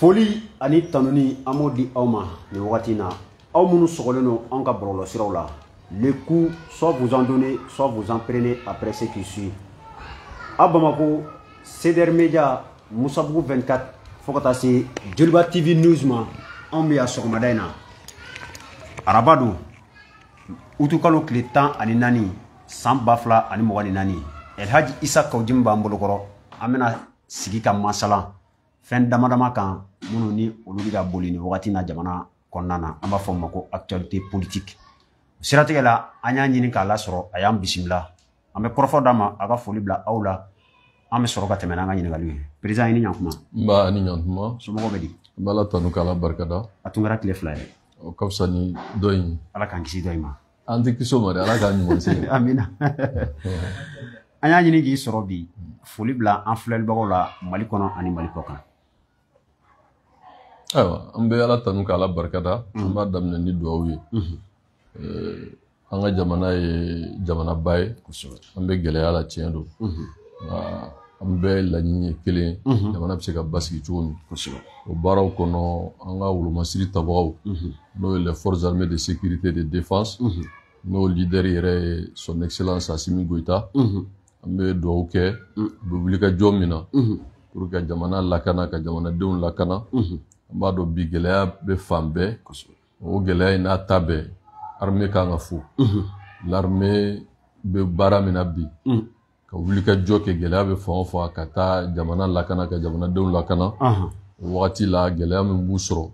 Foli ani tanuni, an b'o di aw ma nin wagati in na, aw minnu sɔgɔlen don anw ka bɔlɔlɔsiraw la. Le coup, soit vous en donnez, soit vous en prenez après ce qui suit. A Bamako, CDR Media, Musabugu 24, fo ka taa se Joliba TV News ma, anw bɛ yan sɔgɔmada in na. Araba don, utukalo tile 14, san 2024. Elhaji Isa Kawujimi b'an bolokɔrɔ. An bɛna sigi ka masala fɛn dama dama kan minnu ni olu bɛ ka boli nin wagati na jamana kɔnɔna na, an b'a fɔ o ma ko actualité politique. O siratigɛ la, an y'a ɲini k'a lasɔrɔ, a y'an bisimila. An bɛ kɔrɔfɔ d'a ma, a ka foli bila aw la, an bɛ sɔrɔ ka tɛmɛ n'an ka ɲininkaliw ye. Président, i ni ɲankuma. Nba, ni ɲantuma. Somɔgɔw bɛ di? N bɛ Ala tanu k'Ala barikada. A tun kɛra tile 2 ye. O ka fisa ni dɔ in ye. Ala k'an kisi dɔ in ma. An tɛ kisi o ma dɛ, Ala k'an ɲuman se. Amina. An y'a ɲini k'i sɔrɔ bi, foli bila an filɛlibagaw la Mali kɔnɔ ani Mali kɔ kan. Ayiwa, an bɛ Ala tanu k'Ala barikada. An b'a daminɛ ni dugawu ye. An ka jamana ye jamanaba ye. An bɛ gɛlɛya la, tiɲɛ don. Nka an bɛɛ laɲini ye kelen ye. Jamana bɛ se ka basigi cogo min. O baaraw kɔnɔ, an ka wolomasiri tabagaw, n'o ye les forces armées de sécurité de défense, n'o leader yɛrɛ ye son excellence Assimi Goïta. An bɛ dugawu kɛ, u bɛ wuli ka jɔ min na pour que ka jamana lakana, ka jamanadenw lakana. An b'a dɔn bi gɛlɛya bɛ fan bɛɛ. O gɛlɛya in n'a ta bɛɛ, armée kan ka fo. L'armée bɛ baara min na bi, ka wuli ka jɔ kɛ, gɛlɛya bɛ fan o fan, ka taa jamana lakana, ka jamanadenw lakana. O wagati la, gɛlɛya min b'u sɔrɔ,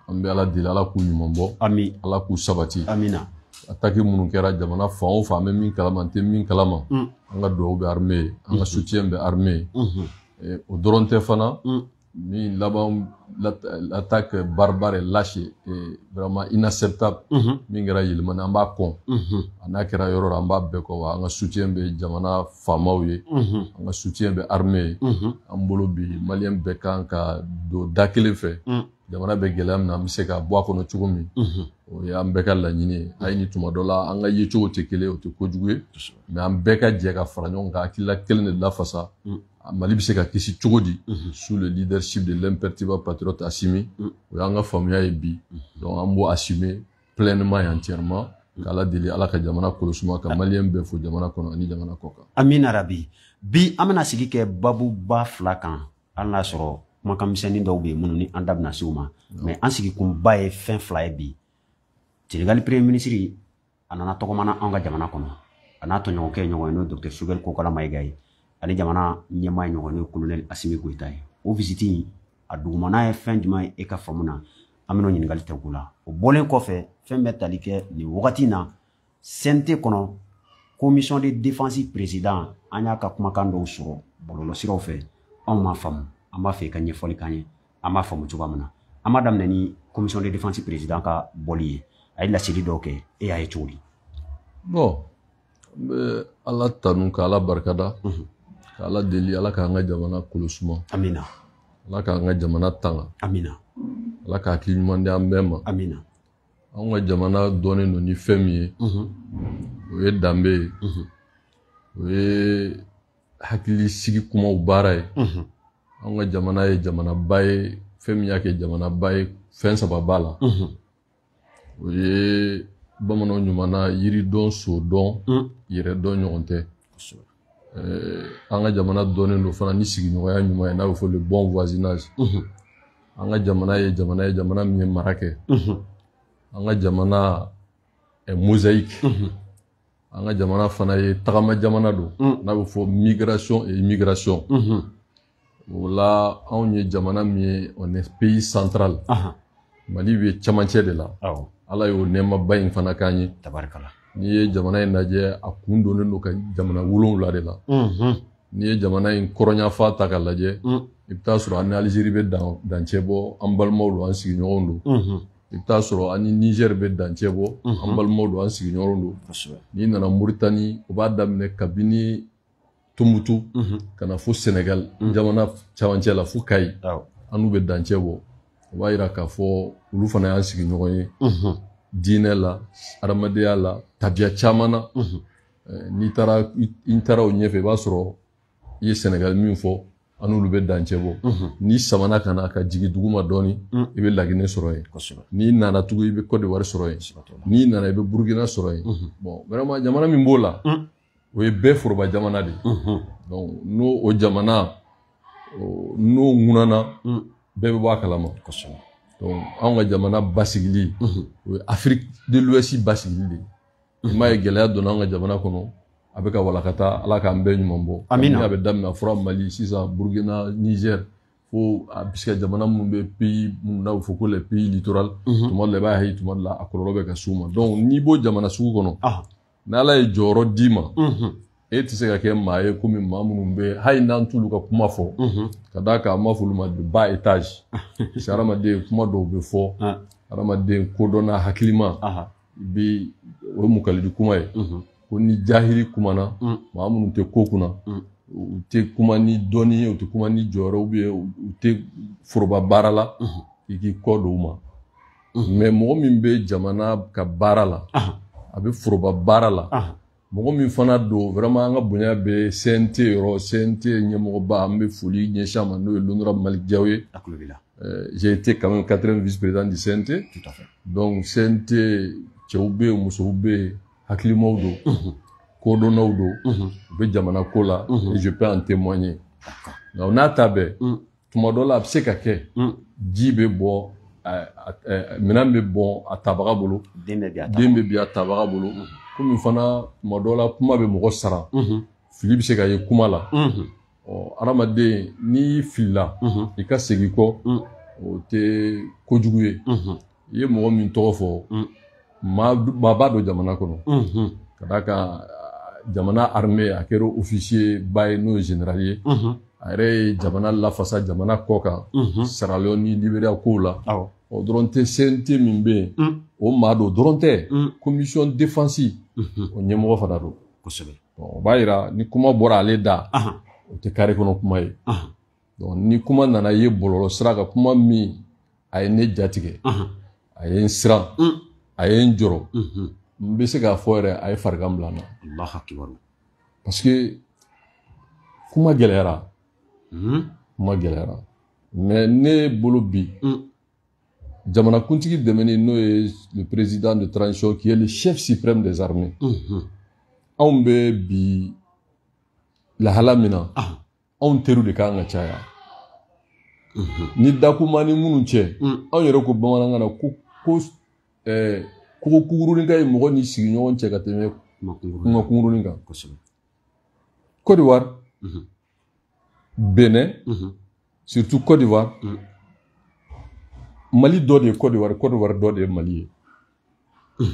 an bɛ Ala deli, Ala k'u ɲuman bɔ. Ami. Ala k'u sabati. Amina. Attaque minnu kɛra jamana fan o fan, an bɛ min kalama, an tɛ min kalama, an ka dugawu bɛ armée ye, an ka soutien bɛ armée ye. O dɔrɔn tɛ fana, min laban, l'attaque barbare et lâche et vraiment inacceptable min kɛra Yélimani, an b'a kɔn. A n'a kɛra yɔrɔ la, an b'a bɛɛ kɔ wa. An ka soutien bɛ jamana faamaw ye, an ka soutien bɛ armée ye. An bolo bi, malien bɛɛ kan ka don da kelen fɛ. Jamana bɛ gɛlɛya min na, an bɛ se ka bɔ a kɔnɔ cogo min, o ye an bɛɛ ka laɲini ye. Hali ni tuma dɔ la an ka yecogo tɛ kelen, o tɛ kojugu ye, mais an bɛɛ ka jɛ ka fara ɲɔgɔn kan, hakilila kelen de lafasa. Mali bɛ se ka kisi cogo di sous le leadership de l'imperturbable patriote Assimi? O y'an ka faamuya ye bi. Donc an b'o assumer pleinement et entièrement, k'Ala deli, Ala ka jamana kolosuma, ka malien bɛɛ fo jamana kɔnɔ ani jamana kɔ kan. Amina rabi. Bi an bɛna sigi kɛ babuba fila kan, hali n'a sɔrɔ kumakan misɛnnin dɔw bɛ yen minnu ni an da bɛna se u ma, mais an sigikunba ye fɛn fila ye bi. Senegali premier ministre, a nana tɔgɔmana anw ka jamana kɔnɔ, a n'a tɔɲɔgɔnkɛ ɲɔgɔn ye, n'o ye docteur Choguel Kokalla Maïga ye, ani jamana ɲɛmaa ye ɲɔgɔn, n'o ye colonel Assimi Goïta ye. O visite in, a dugumana ye fɛn jumɛn ye e ka faamu na? An bɛn'o ɲininkali tɛ la. O bɔlen kɔfɛ, fɛn bɛ tali kɛ nin wagati in na CNT kɔnɔ, commission de défense président, an y'a ka kumakan dɔw sɔrɔ bɔlɔlɔsiraw fɛ, anw m'a faamu. An b'a fɛ i ka ɲɛfɔli k'an ye, an b'a faamu cogoya min na. An b'a daminɛ ni commission de défense président ka bɔli ye. A ye laseli dɔw kɛ, e y'a ye cogo di? Bon, n bɛ Ala tanu k'Ala barikada, k'Ala deli, Ala k'an ka jamana kolosuma. Amina. Ala k'an ka jamana tanga. Amina. Ala ka hakili ɲuman di an bɛɛ ma. Amina. Anw ka jamana dɔnnen don ni fɛn min ye, o ye danbe ye, o ye hakili sigi kumaw baara ye. Anw ka jamana ye jamanaba ye. Fɛn min y'a kɛ jamanaba ye, fɛn saba b'a la. O ye bamananw ɲuman na yiridɔn, sodɔn, yɛrɛdɔn ɲɔgɔn tɛ. An ka jamana dɔnnen don fana ni sigiɲɔgɔnya ɲuman ye, n'a bɛ fɔ le bon voisinage. An ka jamana ye jamana ye, jamana min ye mara kɛ. An ka jamana est mosaïque. An ka jamana fana ye tagama jamana don, n'a bɛ fɔ migration et immigration. O la, anw ye jamana min ye, on est pays central. Mali bɛ camancɛ de la. Ala y'o nɛɛmaba in fana k'an ye. N'i ye jamana in lajɛ, a kun donnen don ka jamana 7 de la. N'i ye jamana in kɔrɔnyanfan ta k'a lajɛ, i bɛ taa sɔrɔ an ni Alizeri bɛ dancɛ bɔ, an balimaw don, an sigiɲɔgɔnw don. I bɛ taa sɔrɔ an ni Nizɛri bɛ dancɛ bɔ, an balimaw don, an sigiɲɔgɔnw don. N'i nana Moritani, o b'a daminɛ kabini Tombouctou ka na fo Sénégal jamana camancɛ la, fo Kayi, an n'u bɛ dancɛ bɔ. O b'a yira k'a fɔ olu fana y'an sigiɲɔgɔn ye diinɛ la, adamadenya la, tabiya caman na. N'i taara, i taara o ɲɛfɛ, i b'a sɔrɔ i ye Sénégal min fɔ. An n'olu bɛ dancɛ bɔ. N'i samana ka na ka jigin duguma dɔɔni, i bɛ Laginɛ sɔrɔ yen. N'i nana tugun, i bɛ Côte d'Ivoire sɔrɔ yen. N'i nana, i bɛ Burukina sɔrɔ yen. Bon, vraiment, jamana min b'o la, o ye bɛɛ foroba jamana de ye. Donc n'o o jamana n'o ŋunana, bɛɛ bɛ bɔ a kalama. Donc anw ka jamana basigili, o ye Afrique de l'Ouest basigili de ye. I m'a ye, gɛlɛya donna an ka jamana kɔnɔ, a bɛ ka walakata. Ala k'an bɛɛ ɲuman bɔ. Amina. A bɛ daminɛ, a fɔra Mali, sisan Burukina, Niger, fo a bɛ se ka jamana minnu bɛ pays minnu n'a bɛ fɔ ko les pays littoral, tuma dɔ la i b'a ye, tuma dɔ la a kɔlɔlɔ bɛ ka s'u ma. Donc n'i b'o jamana sugu kɔnɔ, n'Ala ye jɔyɔrɔ d'i ma, e tɛ se ka kɛ maa ye komi maa minnu bɛ, hali n'an t'olu ka kuma fɔ, ka d'a kan an b'a fɔ olu ma de bas étage, parce que hadamaden, kuma dɔw bɛ fɔ, hadamaden kodɔnna hakilima, i bɛ o ye mukalidi kuma ye, ko ni jahili kumana, maa minnu tɛ ko kunna, u tɛ kuma ni dɔnni ye, u tɛ kuma ni jɔyɔrɔ, ou bien u tɛ foroba baara la, i k'i kɔ don u ma. Mais mɔgɔ min bɛ jamana ka baara la, a bɛ foroba baara la, mɔgɔ min fana don, vraiment, an ka bonya bɛ CNT yɔrɔ, CNT ɲɛmɔgɔba, an bɛ foli ɲɛsin a ma, n'o ye l'honorable Malick Diaw ye. J'ai été quand même quatrième vice-président du CNT. Tout à fait. Donc CNT cɛw bɛ yen, musow bɛ yen, hakilimaw don, kodɔnnaw don, u bɛ jamana ko la, et je peux en témoigner. Nka o n'a ta bɛɛ, tuma dɔ la a bɛ se ka kɛ ji bɛ bɔ, minɛn bɛ bɔn a tabaga bolo, den bɛ bin a tabaga bolo. Komi fana tuma dɔ la kuma bɛ mɔgɔ sara, fili bɛ se ka ye kuma la. Ɔ, hadamaden, n'i filila, i ka segin kɔ, o tɛ kojugu ye. I ye mɔgɔ min tɔgɔ fɔ, maaba don jamana kɔnɔ, ka d'a kan jamana armée, a kɛra officier ba ye, n'o ye général ye. A yɛrɛ ye jamana lafasa jamana kɔ kan, Sierra Leone ni Libéria kow la. O dɔrɔn tɛ, CNT min bɛ yen, o maa don dɔrɔn tɛ, commission défense o ɲɛmɔgɔ fana don. O b'a yira ni kuma bɔra ale da, o tɛ carré kɔnɔ kuma ye. Donc ni kuma nana ye bɔlɔlɔ sira kan, kuma min a ye ne jatigɛ, a ye n siran, a ye n jɔrɔ, n bɛ se k'a fɔ yɛrɛ a ye farigan bila n na. Allahu akibar. Parce que kuma gɛlɛyara. Kuma gɛlɛyara. Mais ne bolo bi, jamanakuntigi dɛmɛni, n'o ye le président de transition qui est le chef suprême des armées. Anw bɛ bi lahala min na, anw teriw de kan ka caya. Ni dakuma ni minnu cɛ, anw yɛrɛ ko bamanankan na ko kogo kunkurunin ka ɲi mɔgɔ ni sigiɲɔgɔn cɛ ka tɛmɛ kuma kunkurunin kan. Côte d'Ivoire, Bénin, surtout Côte d'Ivoire, Mali dɔ de ye Côte d'Ivoire, Côte d'Ivoire dɔ de ye Mali ye.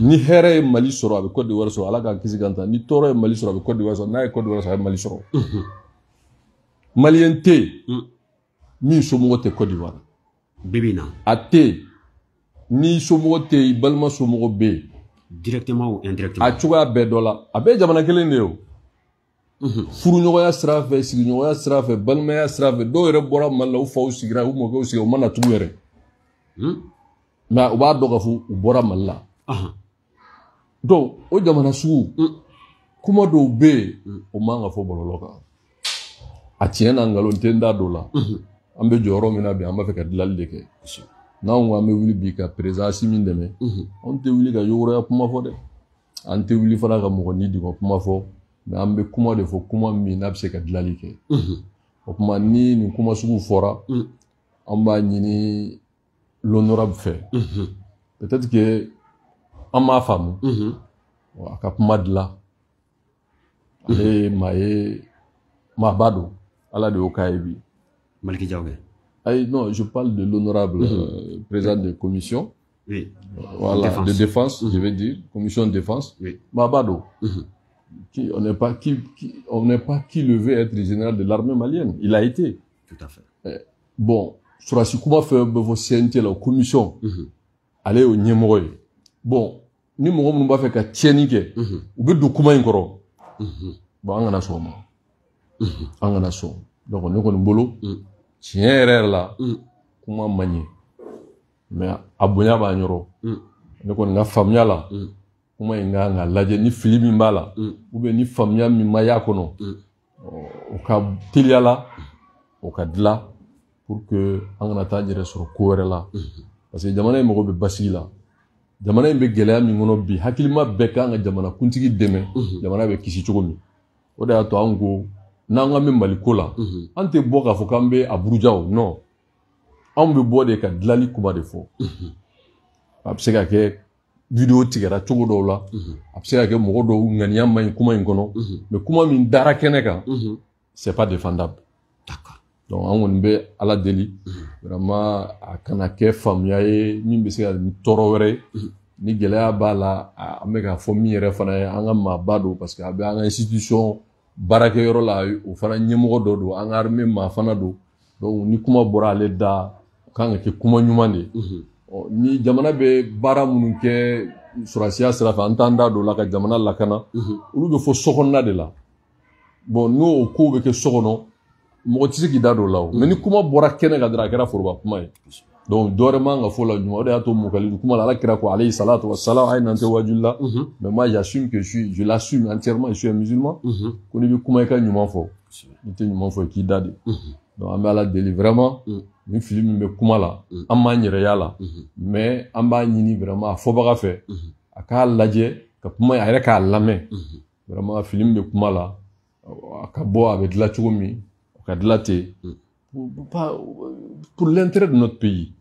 Ni hɛrɛ ye Mali sɔrɔ, a bɛ Côte d'Ivoire sɔrɔ, Ala k'an kisi k'an ta. Ni tɔɔrɔ ye Mali sɔrɔ, a bɛ Côte d'Ivoire sɔrɔ. N'a ye Côte d'Ivoire sɔrɔ, a bɛ Mali sɔrɔ. Maliyɛn tɛ yen min somɔgɔ tɛ Côte d'Ivoire. Bibi na. A tɛ yen. Ni somɔgɔ tɛ yen, i balima somɔgɔ bɛ yen. Directement ou indirectement. A cogoya bɛɛ dɔ la. A bɛɛ ye jamana kelen de ye o. Furuɲɔgɔnya sira fɛ, sigiɲɔgɔnya sira fɛ, balimaya sira fɛ, dɔw yɛrɛ bɔra Mali la, u faw sigira, u mɔkɛw sigira, u ma na tugun yɛrɛ. Mais u b'a dɔn k'a fɔ u bɔra Mali la. Donc o jamana sugu, kuma dɔw bɛ yen, o man ka fɔ bɔlɔlɔ kan. A tiɲɛ n'a nkalon tɛ n da don la. An bɛ jɔyɔrɔ min na bi, an b'a fɛ ka dilanli de kɛ. N'anw ko an bɛ wuli bi ka président Assimi dɛmɛ, anw tɛ wuli ka yɔrɔya kuma fɔ dɛ. An tɛ wuli fana ka mɔgɔ ni dingɔ kuma fɔ. Mais an bɛ kuma de fɔ, kuma min n'a bɛ se ka dilanli kɛ. O tuma ni nin kuma sugu fɔra, an b'a ɲini l'honorable fɛ. Peut-être que an m'a faamu. A ka kuma dilan. Ale ye maa ye, maaba don. Ala de y'o k'a ye bi. Malick Diaw. Ayi, non, je parle de l'honorable président de commission. Oui. Voilà, défense. De défense, je vais dire, commission de défense. Oui. Maaba don. Qui, on n'est pas qui, on n'est pas qui le veut être général de l'armée malienne. Il a été. Tout à fait. Bon, sɔrɔdasi kuma fɛn bɛ fɔ CNT la, commission. Ale y'o ɲɛmɔgɔ ye. Bon, ni mɔgɔ minnu b'a fɛ ka tiɲɛni kɛ, u bɛ don kuma in kɔrɔ. Bon, an kana sɔn o ma. An kana sɔn. Donc ne kɔni bolo, tiɲɛ yɛrɛ yɛrɛ la, kuma man ɲɛ. Mais a bonya b'an yɔrɔ. Ne kɔni ka faamuya la, kuma in kan ka lajɛ ni fili min b'a la, ou bien ni faamuya min ma y'a kɔnɔ, o ka teliya la. O ka dilan pour que an kana taa an yɛrɛ sɔrɔ ko wɛrɛ la, parce que jamana in mago bɛ basigi la. Jamana in bɛ gɛlɛya min kɔnɔ bi, hakilima bɛɛ kan ka jamana kuntigi dɛmɛ, jamana bɛ kisi cogo min. O de y'a to an ko n'an k'an bɛ Mali ko la, an tɛ bɔ k'a fɔ k'an bɛ a buruja o, non, anw bɛ bɔ de ka dilanli kuma de fɔ. A bɛ se ka kɛ vidéo tigɛra cogo dɔw la, a bɛ se ka kɛ mɔgɔ dɔw ŋaniya man ɲi kuma in kɔnɔ, mais kuma min dara kɛnɛ kan, c'est pas défendable. Donc an kɔni bɛ Ala deli vraiment a kana kɛ faamuya ye min bɛ se ka ni tɔɔrɔ wɛrɛ ye. Ni gɛlɛya b'a la, an bɛ k'a fɔ min yɛrɛ fana ye, an ka maaba don, parce que a bɛ an ka institution baarakɛyɔrɔ la, o fana ɲɛmɔgɔ dɔ don, an ka armée maa fana don. Donc ni kuma bɔra ale da, o kan ka kɛ kuma ɲuman de ye. Ni jamana bɛ baara minnu kɛ sɔrɔdasiya sira fɛ, an t'an da don o la ka jamana lakana, olu bɛ fɔ sokɔnɔna de la. Bon, n'o kow bɛ kɛ so kɔnɔ, mɔgɔ tɛ se k'i da don o la o. Mais ni kuma bɔra kɛnɛ kan dɔrɔn, a kɛra foroba kuma ye. Donc dɔ wɛrɛ man ka fɔ la ɲuman. O de y'a to mukalidu kuma la, Ala kira ko alayhi salatu wa salam, a ye nan tɛ wajuli la, mais moi j'assume que je l'assume entièrement, je suis un musulman, ko n'i bɛ kuma, i ka ɲuman fɔ, n'i tɛ ɲuman fɔ, i k'i da de. Donc an bɛ Ala deli vraiment, ni fili min bɛ kuma la, an m'an yɛrɛ y'a la, mais an b'a ɲini vraiment a fɔbaga fɛ, a k'a lajɛ ka kuma, a yɛrɛ k'a lamɛn vraiment, fili min bɛ kuma la, a ka bɔ, a bɛ dilan cogo min, a ka dilan ten pour l'intérêt de notre pays.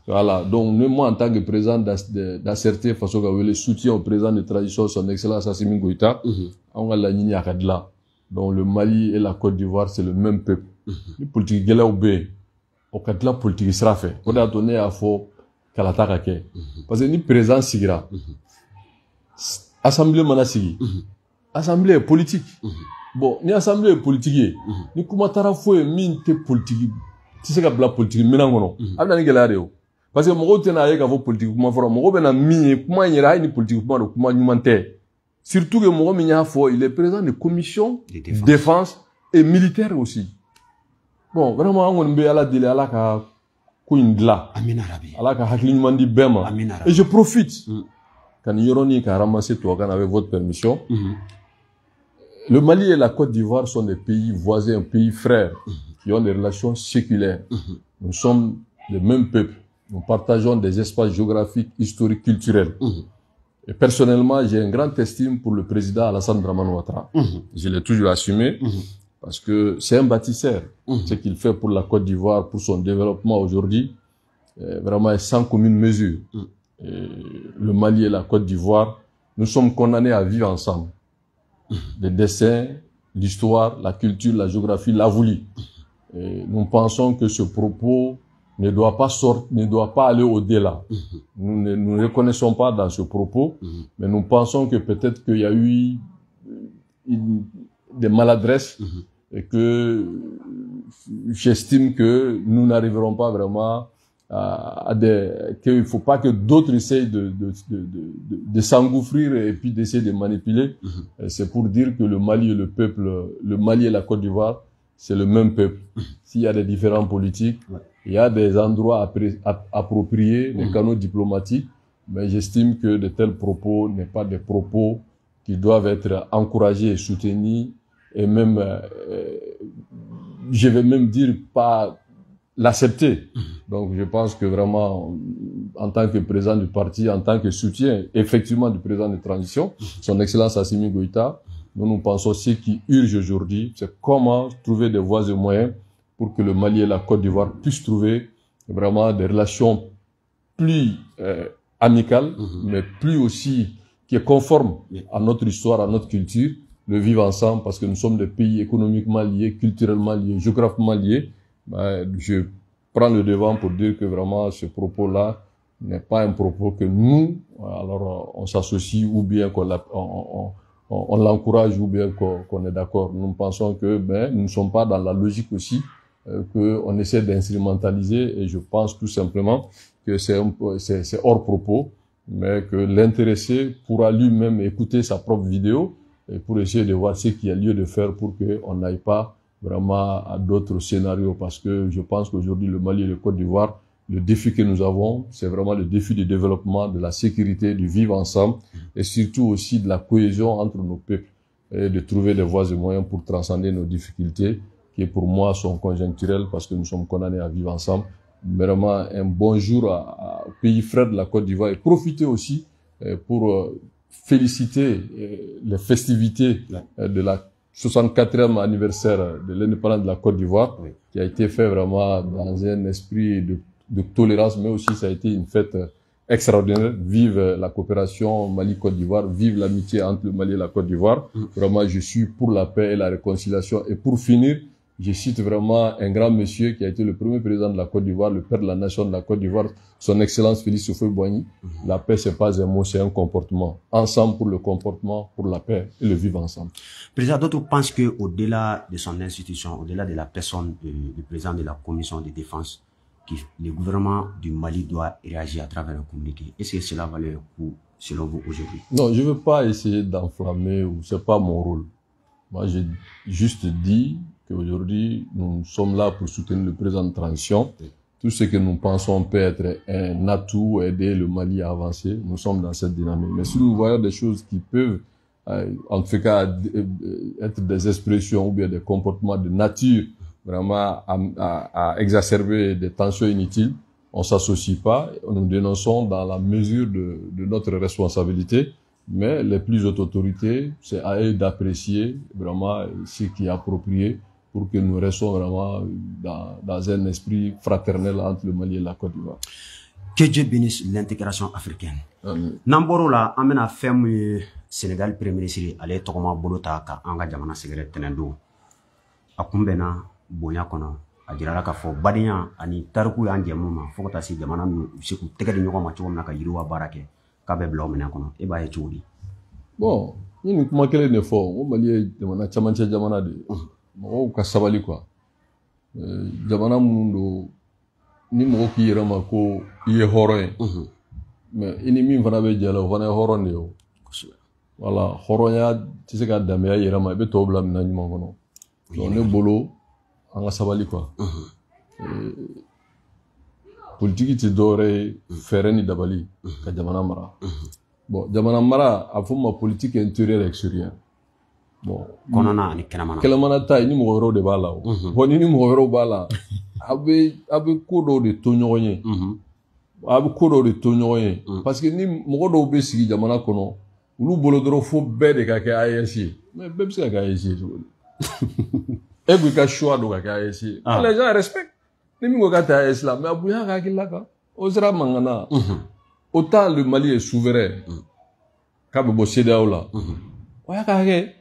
Voilà, donc moi en tant que président d'ACRT Faso ka wele, soutien au président de transition, son excellence Assimi Goïta, an ka laɲini a ka dilan. Donc le Mali et la Côte d'Ivoire, c'est le même peuple. Ni politique gɛlɛyaw bɛ yen, o ka dilan politique sira fɛ. O de y'a to ne y'a fɔ kalata ka kɛ. Parce que ni président sigira, assemblée mana sigi, assemblée est politique. Bon, ni assemblée est politique ye, ni kuma taara fɔ yen min tɛ politique, tɛ se ka bila politique minɛn kɔnɔ, a bɛ na ni gɛlɛya de ye o. Parce que mɔgɔw tɛna ye k'a fɔ politique kuma fɔra, mɔgɔw bɛ na min ye kuma in yɛrɛ, hali ni politique kuma don, kuma ɲuman tɛ. Surtout que mɔgɔ min y'a fɔ, il est président de commission de défense, défense et militaire aussi. Bon, vraiment an kɔni bɛ Ala deli, Ala ka ko in dilan. Amina rabi. Ala ka hakili ɲuman di bɛɛ ma. Amina rabi. Et je profite ka nin yɔrɔnin ka ramasser tubabukan na avec votre permission. Le Mali et la Côte d'Ivoire sont des pays voisins, pays frères, qui ont des relations séculaires. Nous sommes le même peuple. Nous partageons des espaces géographiques, historiques, culturels. Et personnellement, j'ai une grande estime pour le président Alassane Dramane Ouattara. Je l'ai toujours assumé parce que c'est un bâtisseur. Ce qu'il fait pour la Côte d'Ivoire, pour son développement aujourd'hui, vraiment est sans commune mesure. Et le Mali et la Côte d'Ivoire, nous sommes condamnés à vivre ensemble. Le destin, l'histoire, la culture, la géographie l'a voulu. Et nous pensons que ce propos ne doit pas sortir, ne doit pas aller au-delà. Nous ne nous reconnaissons pas dans ce propos, mais nous pensons que peut-être qu'il y a eu des maladresses et que j'estime que nous n'arriverons pas vraiment à des, qu'il faut pas que d'autres essayent de s'engouffrer et puis d'essayer de manipuler. C'est pour dire que le Mali et le peuple, le Mali et la Côte d'Ivoire, c'est le même peuple. S'il y a des différends politiques, il y a des endroits appropriés, des canaux diplomatiques, mais j'estime que de tels propos n'est pas des propos qui doivent être encouragés et soutenus, et même, je vais même dire pas l'accepter. Donc je pense que vraiment, en tant que président du parti, en tant que soutien effectivement du président de transition, son Excellence Assimi Goïta, nous nous pensons ce qui urge aujourd'hui, c'est comment trouver des voies et moyens pour que le Mali et la Côte d'Ivoire puissent trouver vraiment des relations plus amicales, mais plus aussi qui est conforme à notre histoire, à notre culture, de vivre ensemble, parce que nous sommes des pays économiquement liés, culturellement liés, géographiquement liés. Ben, je prends le devant pour dire que vraiment ce propos-là n'est pas un propos que nous, alors on s'associe ou bien qu'on on l'encourage ou bien qu'on est d'accord. Nous pensons que ben, nous ne sommes pas dans la logique aussi qu'on essaie d'instrumentaliser, et je pense tout simplement que c'est hors propos, mais que l'intéressé pourra lui-même écouter sa propre vidéo et pour essayer de voir ce qu'il y a lieu de faire pour qu'on n'aille pas vraiment à d'autres scénarios, parce que je pense qu'aujourd'hui, le Mali et le Côte d'Ivoire, le défi que nous avons, c'est vraiment le défi du développement, de la sécurité, du vivre ensemble, et surtout aussi de la cohésion entre nos peuples, et de trouver des voies et moyens pour transcender nos difficultés qui pour moi sont conjoncturelles parce que nous sommes condamnés à vivre ensemble. Vraiment un bonjour au pays frère de la Côte d'Ivoire et profiter aussi pour féliciter les festivités de la 64e anniversaire de l'indépendance de la Côte d'Ivoire, oui, qui a été fait vraiment dans un esprit de tolérance, mais aussi ça a été une fête extraordinaire. Vive la coopération Mali-Côte d'Ivoire, vive l'amitié entre le Mali et la Côte d'Ivoire. Vraiment, je suis pour la paix et la réconciliation. Et pour finir, je cite vraiment un grand monsieur qui a été le premier président de la Côte d'Ivoire, le père de la nation de la Côte d'Ivoire, son Excellence Félix Houphouët-Boigny. La paix, c'est pas un mot, c'est un comportement. Ensemble pour le comportement, pour la paix et le vivre ensemble. Président, d'autres pensent qu'au-delà de son institution, au-delà de la personne du président de la Commission de défense, le gouvernement du Mali doit réagir à travers un communiqué. Est-ce que cela valait le coup, selon vous, aujourd'hui? Non, je ne veux pas essayer d'enflammer, ou c'est pas mon rôle. Moi, j'ai juste dit qu'aujourd'hui, nous sommes là pour soutenir le président de transition. Tout ce que nous pensons peut être un atout, aider le Mali à avancer, nous sommes dans cette dynamique. Mais si nous voyons des choses qui peuvent, en tout cas, être des expressions ou bien des comportements de nature vraiment à exacerber des tensions inutiles, on ne s'associe pas, nous dénonçons dans la mesure de notre responsabilité. Mais les plus hautes autorités, c'est à eux d'apprécier vraiment ce qui est approprié pour que nous restions vraiment dans un esprit fraternel entre le Mali et la Côte d'Ivoire. Que Dieu bénisse l'intégration africaine. N'an bɔr'o la, an bɛna fɛn mun ye, Sénégal Premier ministre ale ye tɔgɔma bolo ta ka an ka jamana sɛgɛrɛ tɛnɛn don. A kunbɛnna bonya kɔnɔ, a jirala k'a fɔ badenya ani tariku y'an jɛ mun ma fo ka taa se jamana ninnu u bɛ se k'u tɛgɛ di ɲɔgɔn ma cogo min na ka yiriwa baara kɛ, k'a bɛ bila o minɛn kɔnɔ. E b'a ye cogo di? Bon, n ye nin kuma kelen de fɔ, n ko Mali ye jamana camancɛ jamana de ye. Mɔgɔw ka sabali quoi. Jamana minnu don, ni mɔgɔ k'i yɛrɛ ma ko i ye hɔrɔn ye, mais i ni min fana bɛ jɛ la, o fana ye hɔrɔn de ye o. Voilà, hɔrɔnya tɛ se ka danbeya i yɛrɛ ma, i bɛ tɔw bila minɛn ɲuman kɔnɔ. Donc ne bolo, an ka sabali quoi. Politiki tɛ dɔwɛrɛ ye fɛɛrɛ ni dabali ka jamana mara. Bon, jamana mara, a fɔ ma politique intérieure extérieure. Bon, kɔnɔna ani kɛnɛmana. Kɛnɛmana ta ye, ni mɔgɔ wɛrɛw de b'a la o. Bon, ni mɔgɔ wɛrɛw b'a la, aw bɛ ko dɔw de to ɲɔgɔn ye. A bɛ ko dɔw de to ɲɔgɔn ye. Parce que ni mɔgɔ dɔw bɛ sigi jamana kɔnɔ, olu bolo dɔrɔn fo bɛɛ de ka kɛ AES ye. Mais bɛɛ bɛ se ka kɛ AES ye cogo di? E ko i ka choix don ka kɛ AES ye. Les gens respectent. Ni min ko k'a tɛ AES la, mais a bonya ka hakilila kan. O sera mankan na. Autant le Mali est souverain, k'a bɛ bɔ CEDEAO la. O y'a ka hakɛ.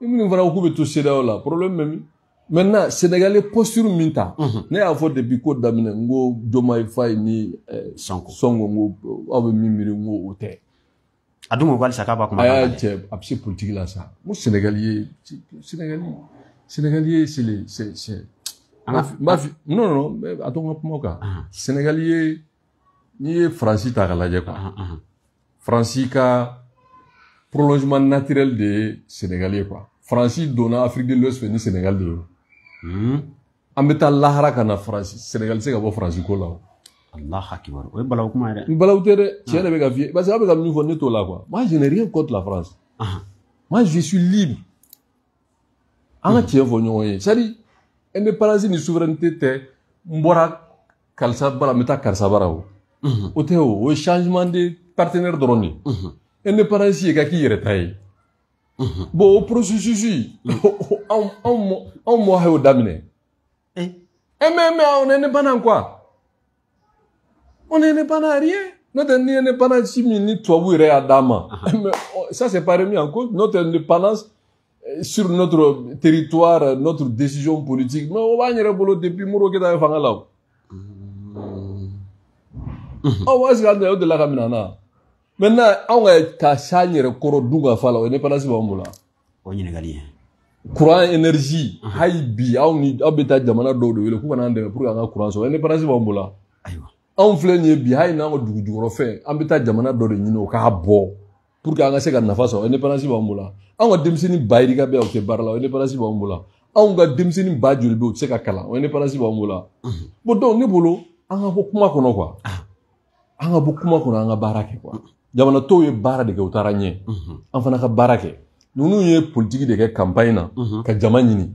Ni minnu fana ko k'u bɛ to CEDEAO la, problème bɛ min? Maintenant, Sénégal ye posture min ta, ne y'a fɔ depuis ko daminɛ, n ko Diomaye Faye ni Sonko, Sonko, n ko aw bɛ min miiri, n ko o tɛ. A dun ko halisa k'a b'a kuma. A y'a cɛ, a bɛ se politique la sa. N ko Sénégal ye, Sénégal ye, c'est le, c'est. N b'a fi, non non, a to n ka kuma o kan. Sénégal ye, n'i ye Faransi ta k'a lajɛ quoi. Faransi ka prolongement naturel de ye Sénégal ye quoi. Faransi donna Afrique de l'Ouest fɛ ni Sénégal de ye. An bɛ taa lahara ka na Faransi, Sénégal tɛ se ka bɔ Faransi ko la o. Allah akibar, o ye balawu kuma ye dɛ. N balawu tɛ dɛ, tiɲɛ de bɛ ka f'i ye parce que a bɛ ka min fɔ ne t'o la quoi. Moi, je n'ai rien contre la France. Moi, je suis libre. An ka tiɲɛ fɔ ɲɔgɔn ye, c'est à dire indépendance ni souveraineté tɛ n bɔra karisa bara n bɛ taa karisa bara o. O tɛ o, o ye changement de partenaire dɔrɔn de ye. Indépendance ye ka k'i yɛrɛ ta ye. Bon, o processus anw mɔ y'o daminɛ. Mais on est indépendant quoi. On est indépendant à rien. Notre indépendance min ni tubabu yɛrɛ y'a d'an ma. Mais ça, c'est pas remis en cause. Notre indépendance sur notre territoire, notre décision politique. Mais o b'an yɛrɛ bolo depuis Modibo Keyita ye fanga la o. Ɔ, est-ce que an o delila ka minɛ an na? Maintenant, anw ka s'an yɛrɛ kɔrɔ dun ka fa la, o indépendance b'anw bolo. O ɲininkali ye. Courant, énergie, hali bi aw ni aw bɛ taa jamana dɔw de wele k'u ka n'an dɛmɛ pour que an ka courant sɔrɔ, indépendance b'anw bolo. Ayiwa. Anw filɛ nin ye bi, hali n'an ka dugu jukɔrɔfɛn, an bɛ taa jamana dɔ de ɲini o k'a bɔ pour que an ka se ka nafa sɔrɔ, indépendance b'anw bolo. Anw ka denmisɛnnin ba yirika bɛ yan, o tɛ baara la, o indépendance b'anw bolo. Anw ka denmisɛnnin ba joli bɛ yen, o tɛ se ka kalan, o indépendance b'anw bolo. Bon, donc ne bolo, an ka bɔ kuma kɔnɔ quoi. An ka bɔ kuma kɔnɔ, an ka baara kɛ quoi. Jamana tɔw ye baara de kɛ, u taara ɲɛ. An fana ka baara kɛ. Ninnu ye politique de kɛ campagne na ka jama ɲini.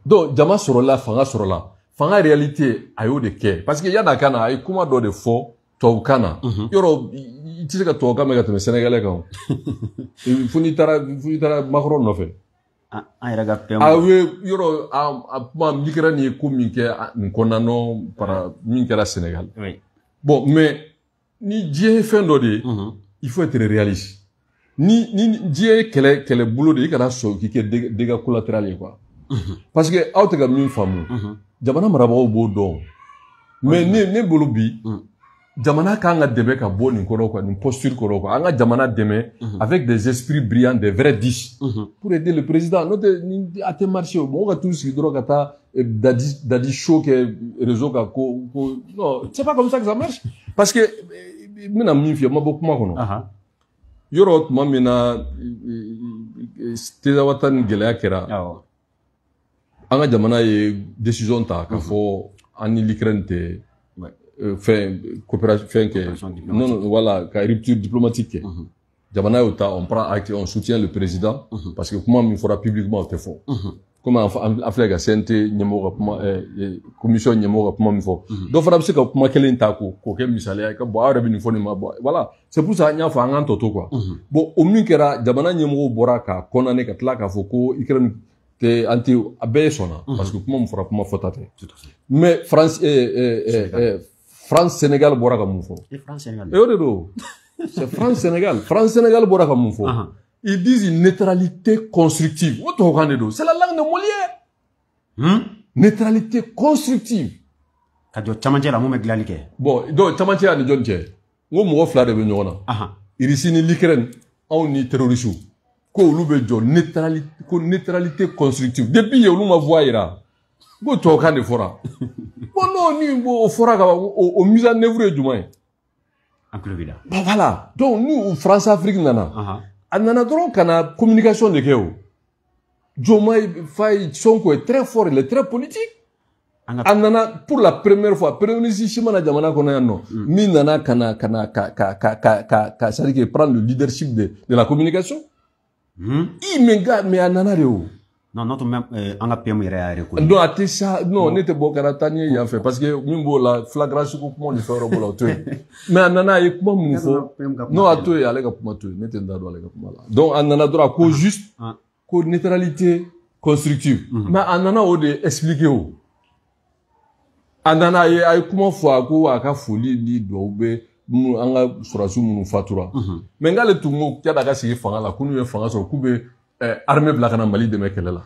Donc jama sɔrɔla, fanga sɔrɔla, fanga réalité a y'o de kɛ, parce que yan'a ka na, a ye kuma dɔ de fɔ tubabukan na. Yɔrɔ i tɛ se ka tubabukan mɛn ka tɛmɛ sénégalais kan o. Fo n'i taara Macron nɔfɛ. An yɛrɛ ka fɛn. A ye yɔrɔ a kuma Ukraine ye ko min kɛ nin kɔnɔna nɔ para min kɛra Sénégal. Bon, mais ni diɲɛ ye fɛn dɔ de ye, il faut être réaliste. Ni diɲɛ ye kɛlɛbolo de ye, i kana sɔn k'i kɛ dégâts collatéral ye quoi. Parce que aw tɛ ka min faamu, jamana marabagaw b'o dɔn. Mais ne bolo bi, jamana kan ka dɛmɛ ka bɔ nin kɔrɔ quoi, nin posture kɔrɔ quoi. An ka jamana dɛmɛ avec des esprits brillants, des vrais 10 pour aider le président. N'o tɛ ni a tɛ marcher o, mɔgɔw ka t'u sigi dɔrɔn ka taa dadi show kɛ réseau kan ko non, c'est pas comme ça que ça marche. Parce que n bɛna min f'i ye, n ma bɔ kuma kɔnɔ. Yɔrɔ tuma min na Tezawata ni gɛlɛya kɛra, an ka jamana ye décision ta k'a fɔ an ni l'Ukraine tɛ fɛn coopération fɛn kɛ, non, voilà, ka rupture diplomatique kɛ. Jamana y'o ta, on prend acte, on soutient le président, parce que kuma min fɔra publiquement o tɛ fɔ. Komi an filɛ ka CNT ɲɛmɔgɔ ka kuma, commission ɲɛmɔgɔ ka kuma min fɔ, dɔ fana bɛ se ka kuma kelen ta k'o kɛ misaliya ye ka bɔn aw yɛrɛ bɛ nin fɔ nin ma, bɔn voilà, c'est pour ça an y'a fɔ an k'an tɔ to quoi. Bon, o min kɛra, jamana ɲɛmɔgɔw bɔra k'a condamner ka tila k'a fɔ ko Ukraine tɛ an tɛ, a bɛɛ sɔnna, parce que kuma min fɔra kuma fɔta tɛ. Mais France France Sénégal bɔra ka mun fɔ? Et o de don, c'est France Sénégal. France Sénégal bɔra ka mun fɔ? Ils disent une neutralité constructive. O tubabukan de don. C'est la langue de Molière. Neutralité constructive. Ka jɔ camancɛ la mun bɛ dilanli kɛ. Bon, donc camancɛ ani jɔn cɛ? N ko mɔgɔ fila de bɛ ɲɔgɔn na. Russie ni l'Ukraine, anw ni terroristes. Ko olu bɛ jɔ neutralité, ko neutralité constructive. Depuis yen olu ma voix yira. N ko tubabukan de fɔra. Bon non, ni o fɔra ka ban, o mise en œuvre ye jumɛn ye? An tulo b'i la. Bon voilà. Donc ni France Afrique nana. A nana dɔrɔn ka na communication de kɛ o. Diomaye Faye, Sonko est très fort, il est très politique. A nana pour la première fois, premier ministre si mana jamana kɔnɔ yan nɔ, min nana ka na ka na ka ka ka ka ka ka c'est-à-dire que prendre le leadership de la communication. I mais gars, mais a nana de o. Non, notre même an ka PM yɛrɛ y'a reconnu. Non, a tɛ sa, non, ne tɛ bɔ ka na taa ɲɛ yan fɛ, parce que min b'o la flagrance ko kuma ni fɛn wɛrɛ b'o la, o to yen. Mais a nana a ye kuma mun fɔ, non, a to yen, ale ka kuma to yen, ne tɛ n da don ale ka kuma la. Donc a nana dɔrɔn a ko juste ko neutralité constructive. Mais a nana o de expliquer o. A nana a ye kuma fɔ, a ko a ka foli ni duwawu bɛ an ka sɔrɔdasi minnu fatura. Mais n'ale tun ko yan'a ka sigi fanga la, ko n'u ye fanga sɔrɔ k'u bɛ armée bila ka na Mali dɛmɛ kɛlɛ la.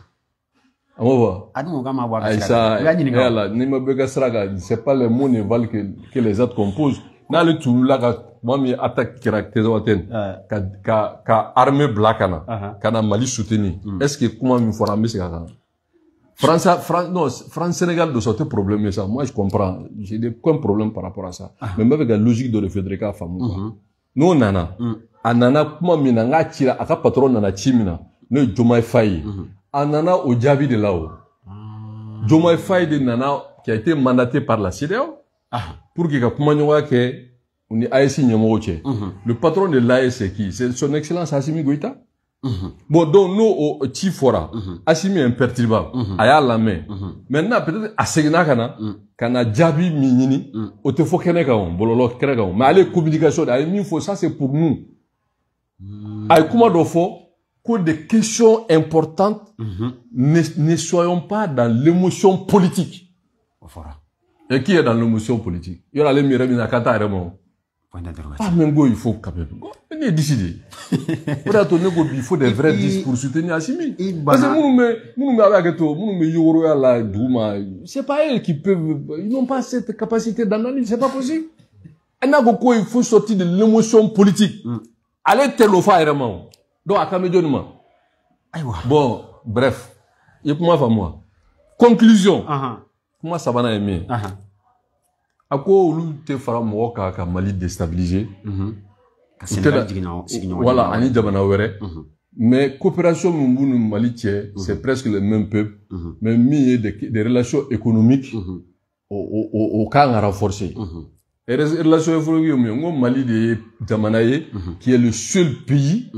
A m'o fɔ. A dun ko k'a ma bɔ a ka sira kan. I b'a ɲininka. Yala n'i ma bɔ i ka sira kan, c'est pas les mots ne valent que les actes composent. N'ale tun wulila ka tuma min attaque kɛra Tezawatène, ka armée bila ka na Mali soutenir. Est-ce que kuma min fɔra an bɛ segin a kan? France, non, France Sénégal de sortir problème ça. Moi je comprends, j'ai aucun problème par rapport à ça. Mais n b'a fɛ ka logique dɔ de fɛ k'a faamu quoi. N'o nana, a nana kuma min na, n k'a cira a ka patron nana ci min na, n'o ye Diomaye Faye ye. A nana o jaabi de la o. Diomaye Faye de nana, qui a été mandaté par la CEDEAO pour qu'il ka kumaɲɔgɔnya kɛ u ni AES ɲɛmɔgɔw cɛ. Le patron de l'AES c'est qui? C'est son excellence Assimi Goïta. Bon, donc n'o o ci fɔra, Assimi est imperturbable, a y'a lamɛn. Maintenant peut-être a seginna ka na jaabi min ɲini, o tɛ fɔ kɛnɛ kan o, bɔlɔlɔ kɛnɛ kan o. Mais ale ye communication de, a ye min fɔ, ça c'est pour nous. A ye kuma dɔ fɔ ko des questions importantes, ne soyons pas dans l'émotion politique. O fɔra. Et qui est dans l'émotion politique? Yɔrɔ ale min yɛrɛ bɛ na k'a t'a yɛrɛ ma o. Ah, mais go, il faut quand même. Ne est décidé. O de y'a to ne ko bi, il faut des vrais 10 pour soutenir Assimi. Parce que minnu bɛ a bɛ hakɛ to, minnu bɛ yogoroya la duguma, c'est pas eux qui peuvent, ils n'ont pas cette capacité d'analyse, c'est pas possible. N'a ko il faut sortir de l'émotion politique. Ale tɛ l'o fɔ a yɛrɛ ma o. Donc a kan bɛ jɔnni ma? Ayiwa. Bon, bref, i ye kuma faamu wa? Conclusion. Kuma sabanan ye min ye. A ko olu tɛ fara mɔgɔ kan ka Mali déstabiliser. Ka Sénégal jigin sigiɲɔgɔn. Voilà, ani jamana wɛrɛ. Mais coopération min b'u ni Mali cɛ, c'est presque le même peuple. Mais min ye des relations économiques, o kan ka renforcer. Et relations économiques ye mun ye? N ko Mali de ye jamana ye qui est le seul pays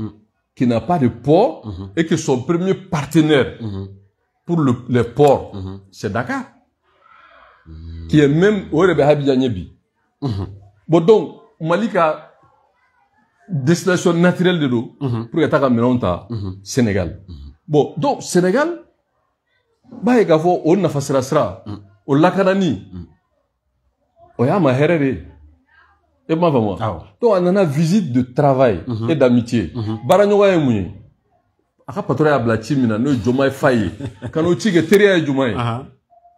qui n'a pas de port et que son premier partenaire pour les ports, c'est Dakar. Qui est même o yɛrɛ bɛ Abidjan ɲɛ bi. Bon, donc Mali ka destination naturelle de don pour ka taa ka minɛnw ta Sénégal. Bon, donc Sénégal b'a ye k'a fɔ o nafa sira sira o lakanani o y'a ma hɛrɛ de ye. E m'a faamu wa? Donc a nana visite de travail et d'amitié. Baaraɲɔgɔnya ye mun ye? A ka patron y'a bila ci min na, n'o ye Diomaye Faye ye, ka n'o ci kɛ, teriya ye jumɛn ye?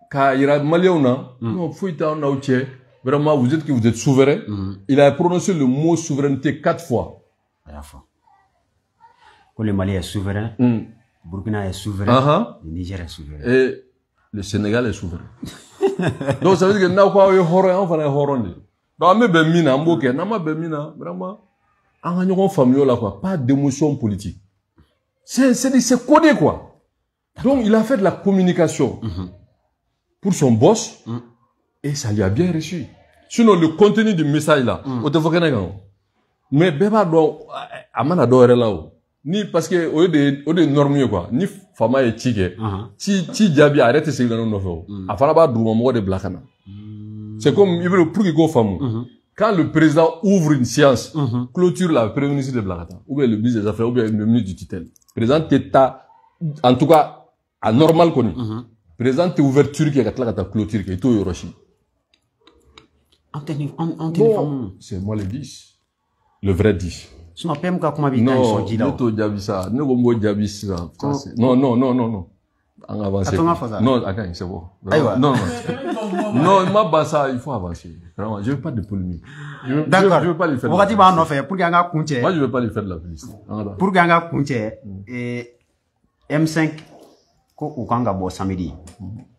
K'a yira Maliyɛnw na, non, foyi t'anw n'aw cɛ. Vraiment, vous êtes que vous êtes souverain. Il a prononcé le mot souveraineté 4 fois. A y'a fɔ ko le Mali est souverain, Burkina est souverain, le Niger est souverain. Et le Sénégal est souverain. Donc ça veut dire que n'aw ko aw ye hɔrɔn ye, anw fana ye hɔrɔn de ye. Donc an bɛ bɛn min na, an b'o kɛ. N'an ma bɛn min na, vraiment, an ka ɲɔgɔn faamuya o la, quoi. Pas d'émotion politique. C'est codé, quoi. Donc il a fait de la communication pour son boss et ça lui a bien reçu. Sinon, le contenu du message là, o tɛ fɔ kɛnɛ kan o. Mais bɛɛ b'a dɔn a mana dɔw yɛrɛ la o. Ni parce que o de ye norme ye, quoi. Ni faama ye ci kɛ, ci jaabi a yɛrɛ tɛ segin ka n'o nɔfɛ o. A fana b'a dugumamɔgɔ de bila ka na. C'est comme i bɛ pour que k'o faamu. Quand le président ouvre une séance, clôture la, premier ministre de bila ka taa, ou bien le ministre des Affaires, ou bien le ministre du tutelle. Président tɛ taa, en tout cas, a normal kɔni. Président tɛ ouverture kɛ ka tila ka taa clôture kɛ, i t'o yɔrɔ si. An tɛ nin faamu. C'est moi le 10. Le vrai 10. Sinon PM ka kuma b'i ta in sɔn ji la o. Non, ne t'o jaabi sa. Ne ko n b'o jaabi sisan. Non, non, non, non, non. An ka avancer. A to n ka fɔ sa. Non, a ka ɲi, c'est bon. Ayiwa. Non, non. Non, n ma ban sa, il faut avancer. Vraiment, je veux pas de polémique. D'accord. Je veux pas lui faire de la Wagati b'an nɔfɛ pour que an ka kun cɛ. Moi, je veux pas lui faire de la publicité. Pour que an ka kun cɛ, M5 ko u kan ka bɔ samedi.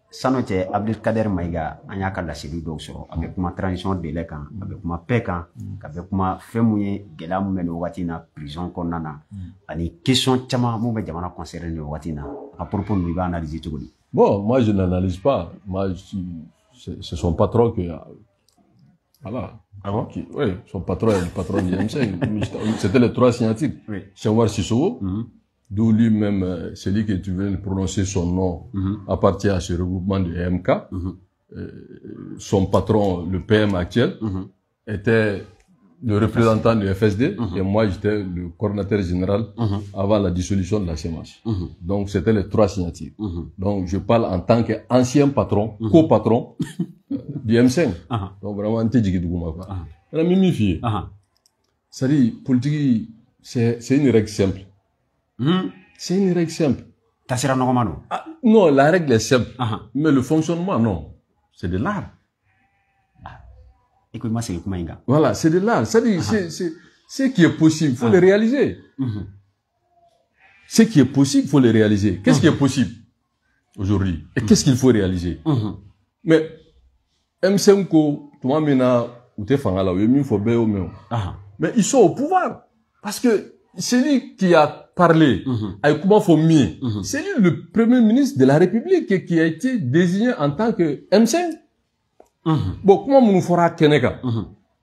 Sanu cɛ, Abdelkader Maïga, an y'a ka laseli dɔw sɔrɔ. A bɛ kuma transition délai kan, a bɛ kuma paix kan, a bɛ kuma fɛn mun ye gɛlɛya mun bɛ nin wagati in na prison kɔnɔna na, ani question caman mun bɛ jamana concerné nin wagati in na. A propos ninnu, i b'a analyser cogo di? Bon, moi je n'analyse pas. Moi, c'est son patron qui voilà. Ah bon? Oui, son patron est le patron du M5. C'était les 3 signatures. Oui. Cheikh Oumar Sissoko, d'où lui-même, celui que tu viens de prononcer son nom, appartient à ce regroupement de MK. Son patron, le PM actuel, était le représentant du FSD, et moi j'étais le coordinateur général avant la dissolution de la CMH. Donc c'était les 3 signatures. Donc je parle en tant qu'ancien patron, co-patron du M5. Donc vraiment, on t'a dit quoi. C'est-à-dire, politique, c'est une règle simple. C'est une règle simple. Ah, non, la règle est simple. Mais le fonctionnement, non. C'est de l'art. Écoute-moi, c'est comment il. Voilà, c'est de l'art. C'est-à-dire, c'est ce qui est possible, il faut le réaliser. Ce qui est possible, il faut le réaliser. Qu'est-ce qui est possible aujourd'hui? Et qu'est-ce qu'il faut réaliser? Mais M5, tout le monde ou t'es fangala, il faut bien au mieux. Mais ils sont au pouvoir. Parce que celui qui a parlé, avec comment faut mieux, c'est lui le premier ministre de la République qui a été désigné en tant que M5. Bon, comment nous fera Keneka?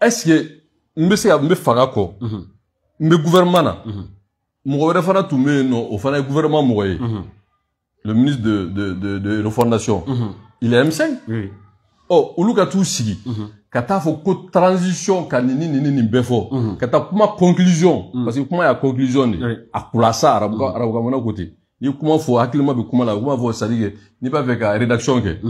Est-ce que m'be fanga ko, m'be gouvernement na, mɔgɔ wɛrɛ fana tun bɛ yen nɔ, o fana ye gouvernement mɔgɔ ye. Le ministre de refondation, il est M5. Oui. Oh, olu ka t'u sigi, ka taa fɔ ko transition ka nin ni nin bɛɛ fɔ, ka taa kuma conclusion, parce que kuma y'a conclusion de, a kulasa arabukan mana ko ten. N'i kuma fɔ, hakilima bɛ kuma la, kuma fɔ, c'est à dire que n'i b'a fɛ ka rédaction kɛ,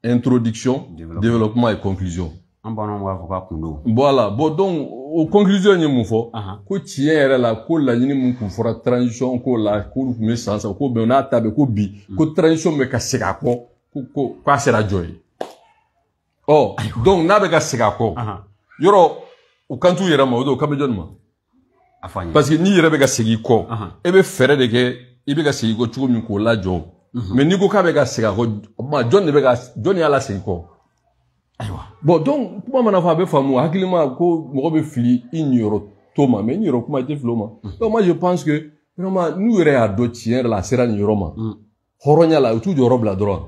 introduction, développement et conclusion. An bamananw b'a fɔ k'a kun don. Voilà, bon, donc o conclusion ye mun fɔ? Ko tiɲɛ yɛrɛ la, ko laɲini mun kun fɔra transition ko la, k'olu kun bɛ san saba ko bɛn n'a ta bɛ ko bi, ko transition bɛ ka segin a kɔ, ko k'a sera jɔ ye. Ɔ, donc n'a bɛ ka segin a kɔ, yɔrɔ u kan t'u yɛrɛ ma, o don kan bɛ jɔnni ma? A fɔ an ye. Parce que n'i yɛrɛ bɛ ka segin i kɔ, e bɛ fɛɛrɛ de kɛ, i bɛ ka segin i kɔ cogo min k'o lajɔ. Mais n'i ko k'a bɛ ka segin a kɔ, ma jɔn de bɛ ka jɔn y'a lasegin kɔ? Ayiwa. Bon, donc kuma mana fɔ a bɛ faamu hakilima ko mɔgɔ bɛ fili i niyɔrɔ to ma, mais i niyɔrɔ kuma i tɛ fili o ma. Donc moi je pense que vraiment n'u yɛrɛ y'a dɔn tiɲɛ yɛrɛ la a sera nin yɔrɔ ma, hɔrɔnya la u t'u jɔyɔrɔ bila dɔrɔn.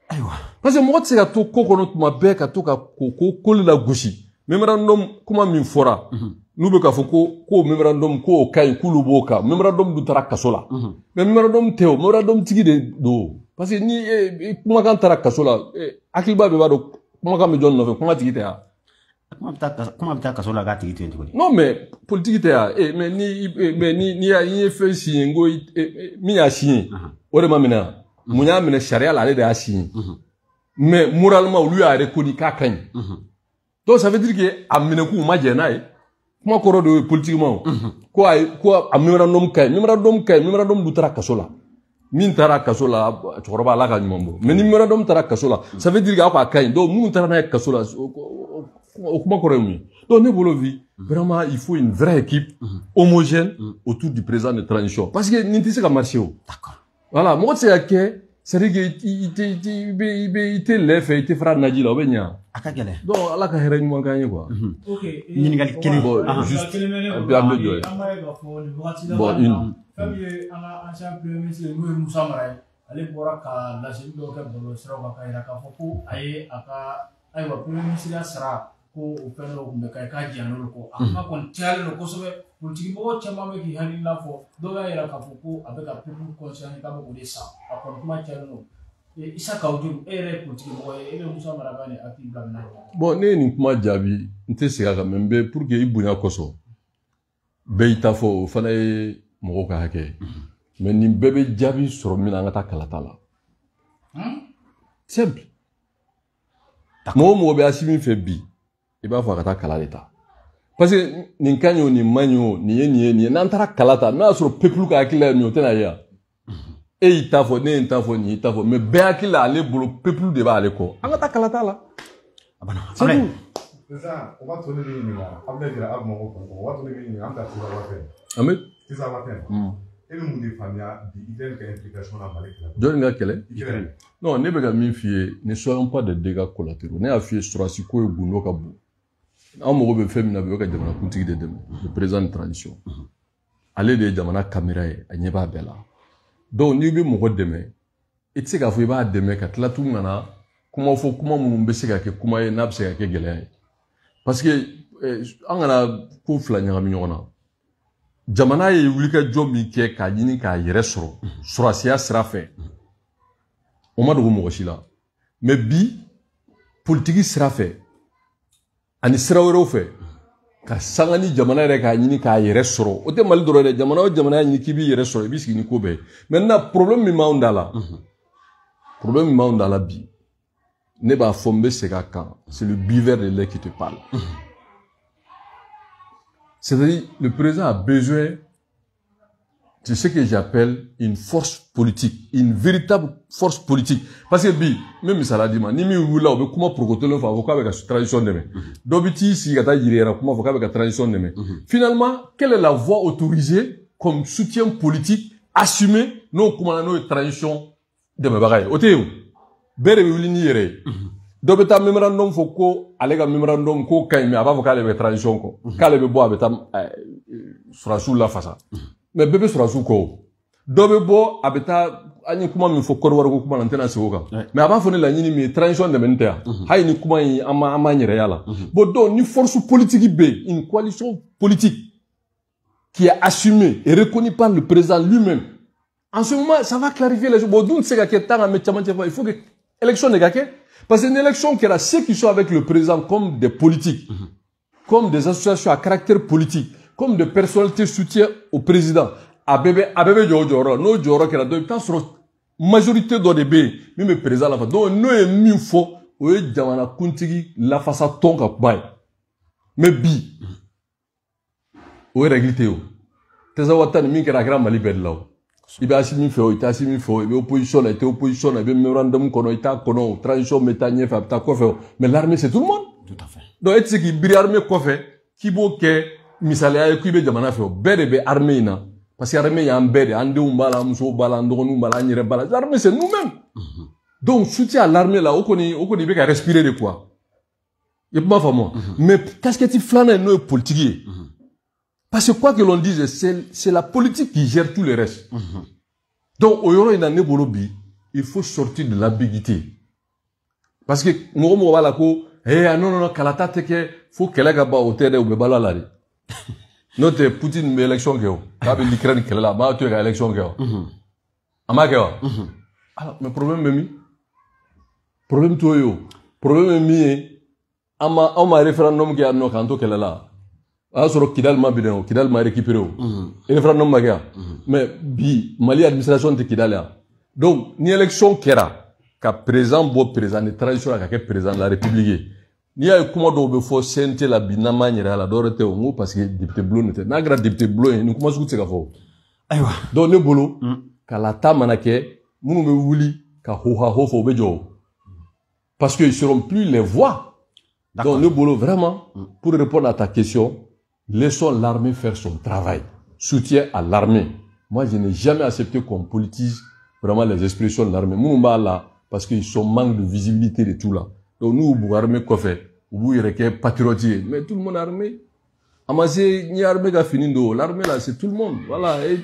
Ayiwa. Parce que mɔgɔ tɛ se ka to ko kɔnɔ tuma bɛɛ ka to ka ko la gosi. Memorandum kuma min fɔra, n'u bɛ k'a fɔ ko memorandum k'o ka ɲi, k'olu b'o kan. Memorandum dun taara kaso la. Mais memorandum tɛ o, memorandum tigi de don. Parce que ni kumakan taara kaso la, hakiliba bɛɛ b'a dɔn kumakan bɛ jɔn nɔfɛ, kuma tigi tɛ yan. Kuma bɛ taa kaso la k'a tigi to yen cogo di? Non, mais politique tɛ yan. Mais ni ye fɛn signé, n ko min y'a signé, o de ma minɛ yan. Mun y'a minɛ sariya la, ale de y'a signé. Mais moralement, olu y'a reconnu k'a ka ɲi. Donc ça veut dire que a minɛkun ma jɛn n'a ye. Kuma kɔrɔ de ye politiquement. Ko a ko a mémorandum ka ɲi, mémorandum ka ɲi, mémorandum dun taara kaso la. Min taara kaso la, cɛkɔrɔba Ala ka ɲuman bɔ. Mais ni mémorandum taara kaso la, ça veut dire que aw k'a ka ɲi. Donc minnu taara n'a ye kaso la, o kuma kɔrɔ ye mun ye? Donc ne bolo bi, vraiment il faut une vraie équipe homogène autour du président de transition. Parce que nin tɛ se ka marcher o. D'accord. Voilà, mɔgɔ tɛ se ka kɛ, c'est-à-dire que i tɛ lɛ fɛ, i tɛ fara naji la, o bɛ ɲa. A ka gɛlɛn. Donc Ala ka hɛrɛ ɲuman k'an ye quoi. Ok. Ɲininkali kelen. Bon, juste, et puis an bɛ jɔ ye. An b'a ye k'a fɔ nin wagati laban Bon, une. Fɛn min ye an ka ancien premier ministre n'o ye Musa Mara ye, ale bɔra ka laseli dɔw kɛ bɔlɔlɔsiraw kan k'a jira k'a fɔ ko a ye a ka ayiwa premier ministre ya sara ko o fɛn dɔw tun bɛ k'a ye k'a jɛnna olu kɔ. A kuma kɔni cayalen don kosɛbɛ. Politiki mɔgɔw caman bɛ k'i hakilina fɔ, dɔw y'a jira k'a fɔ ko a bɛ ka peuple conscient k'a bɛ k'o de san. A kɔni kuma cayalen don. Issa Kaou Djim, e yɛrɛ ye politiki mɔgɔ ye, e bɛ Musa Mara ka nin hakili bila minɛ kɔnɔ? Bon, ne ye nin kuma jaabi, n tɛ segin a kan, mais n bɛ pour que i bonya kosɔn, bɛɛ y'i ta fɔ, o fana ye mɔgɔw ka hakɛ ye. Mais nin bɛɛ bɛ jaabi sɔrɔ min na, an ka taa kalata la. Simple. Mɔgɔ o mɔgɔ bɛ Assimi fɛ bi, i b'a fɔ a ka taa kala de ta. Parce que nin ka ɲi o, nin man ɲi o, nin ye nin ye, nin ye. N'an taara kala ta, n'a y'a sɔrɔ peuple ka hakili la ye nin ye, o tɛna ye yan. E y'i ta fɔ, ne ye n ta fɔ, nin y'i ta fɔ, mais bɛɛ hakili la ale bolo peuple de b'ale kɔ. An ka taa kala ta la. A banna. C'est tout. Sisan o b'a to ne b'i ɲininka, Abdoulaye Jara, aw Bamakɔ kɔnɔ, o b'a to ne b'i ɲininka, an bɛ taa Tinzawatène. An bɛ Tinzawatène. E bɛ mun de faamuya bi Ukraine ka implication na Mali kɛlɛ? Jɔnni ka kɛlɛ? Ukraine. Non, ne bɛ ka min f'i ye, ne soyons pas des dégâts collatéraux. Ne y'a f'i ye, sɔrɔdasi ko ye gundo ka bon. An mago bɛ fɛn min na bi, o ye ka jamanakuntigi de dɛmɛ, le président de transition. Ale de ye jamana caméra ye, a ɲɛ b'a bɛɛ la. Donc n'i bɛ mɔgɔ dɛmɛ, i tɛ se k'a fɔ i b'a dɛmɛ ka tila tuguni ka na kuma fɔ, kuma minnu bɛ se ka kɛ kuma ye n'a bɛ se ka kɛ gɛlɛya ye. Parce que an kana ko fila ɲagami ɲɔgɔn na. Jamana ye wulikajɔ min kɛ k'a ɲini k'a yɛrɛ sɔrɔ sɔrɔdasiya sira fɛ, o ma dogo mɔgɔ si la. Mais bi, politiki sira fɛ ani sira wɛrɛw fɛ, ka sanga ni jamana yɛrɛ k'a ɲini k'a yɛrɛ sɔrɔ, o tɛ Mali dɔrɔn ye dɛ. Jamana o jamana y'a ɲini k'i b'i yɛrɛ sɔrɔ, i b'i sigi ni ko bɛɛ ye. Maintenant, problème min b'anw da la, problème min b'anw da la bi, ne b'a fɔ, n bɛ segin a kan, c'est le buveur de lait qui te parle. C'est-à-dire, le président a besoin de ce que j'appelle une force politique, une véritable force politique. Parce que bi, même misala di ma, ni min wulila o bɛ kuma porokotolen fɔ, a fɔ k'a bɛ ka transition dɛmɛ. Dɔ bɛ t'i sigi ka taa yiri yɛrɛ kuma fɔ k'a bɛ ka transition dɛmɛ. Finalement, quelle est la voie autorisée comme soutien politique assumé n'o kumana n'o ye transition dɛmɛbaga ye? O tɛ yen o. Bɛɛ de bɛ wuli n'i yɛrɛ ye. Dɔ bɛ taa mémorandum fɔ ko ale ka mémorandum k'o ka ɲi, mais a b'a fɔ k'ale bɛ transition kɔ, k'ale bɛ bɔ a bɛ taa sɔrɔdasiw lafasa. Mais bɛɛ bɛ sɔrɔdasiw kɔ o. Dɔ bɛ bɔ a bɛ taa, an ye kuma min fɔ Côte d'Ivoire ko kuma na, n tɛna segin o kan. Mais a b'a fɔ ne laɲini min ye transition dɛmɛni tɛ yan. Hali ni kuma in an ma an m'an yɛrɛ y'a la. Bon, donc ni force politique bɛ yen, une coalition politique qui est assumée et reconnue par le président lui-même, en ce moment, ça va clarifier les choses. Bon, dun tɛ se ka kɛ tant qu'an bɛ camancɛ fɔ, il faut que élection de ka kɛ. Parce que une élection kɛra, ceux qui sont avec le président comme des politiques, comme des associations à caractère politique, comme des personnalités soutien au président, a bɛɛ bɛ jɔ o jɔyɔrɔ la. N'o jɔyɔrɔ kɛra, donc i bɛ taa sɔrɔ majorité dɔ de bɛ yen min bɛ président lafa. Donc n'o ye min fɔ, o ye jamanakuntigi lafasa tɔn ka kuma ye. Mais bi, o ye règle tɛ yen o. Tinzawatène min kɛra, a kɛra Mali bɛɛ de la o. I bɛ Assimi fɛ o, i tɛ Assimi fɛ o, i bɛ opposition la, i tɛ opposition la, i bɛ mémorandum kɔnɔ, i t'a kɔnɔ o, transition bɛ taa ɲɛfɛ, a bɛ taa kɔfɛ o. Mais l'armée, c'est tout le monde. Tout à fait. Donc e tɛ se k'i biri armée kɔfɛ k'i b'o kɛ misaliya ye k'i bɛ jamana fɛ o. Bɛɛ de bɛ armée in na. Parce que armée y'an bɛɛ de, an denw b'a la, an musow b'a la, an dɔgɔninw b'a la, an yɛrɛ b'a la. L'armée, c'est nous-mêmes. Donc soutien à l'armée là, o kɔni i bɛ ka respirer de quoi. I kuma faamu wa? Mais casquette filanan n'o ye politique ye. Parce que quoi que l'on dise, c'est la politique qui gère tout le reste. Donc o yɔrɔ in na, ne bolo bi, il faut sortir de l'ambiguïté. Parce que mɔgɔ mɔgɔ b'a la ko eh non non non, kalata tɛ kɛ fo kɛlɛ ka ban, o tɛ dɛ, u bɛ balo a la de. N'o tɛ, Poutine bɛ élection kɛ o, k'a bɛ l'Ukraine kɛlɛ la, a b'a to yen ka élection kɛ o. A m'a kɛ wa? Ah, mais problème bɛ min? Problème t'o ye o. Problème ye min ye, an ma anw ma référendum kɛ yan nɔ k'an to kɛlɛ la. O y'a sɔrɔ Kidali ma bin o, Kidali ma récupéré o. Référendum ma kɛ yan. Mais bi Mali administration tɛ Kidali yan. Donc ni élection kɛra ka président bɔ président de transition la ka kɛ président de la République ye, n'i y'a ye kuma dɔw bɛ fɔ CNT la bi n'an m'an yɛrɛ la, dɔwɛrɛ tɛ o, n ko parce que député bulon de tɛ. N'a kɛra député bulon ye, nin kuma sugu tɛ se ka fɔ o. Ayiwa. Donc ne bolo, kalata mana kɛ, minnu bɛ wuli ka hoha ho fɔ, o bɛ jɔ o. Parce qu'ils seront plus les voix. Donc ne bolo, vraiment, pour répondre à ta question, laissons l'armée faire son travail. Soutien à l'armée. Moi, je n'ai jamais accepté qu'on politise vraiment les expressions de l'armée. Minnu b'a la parce qu'ils sont manque de visibilité de tout là. Donc nous, u armée kɔfɛ, u b'u yɛrɛ kɛ patriote ye. Mais tout le monde est armé. A ma se n'i armée ka fini don, l'armée là, c'est tout le monde. Voilà. Et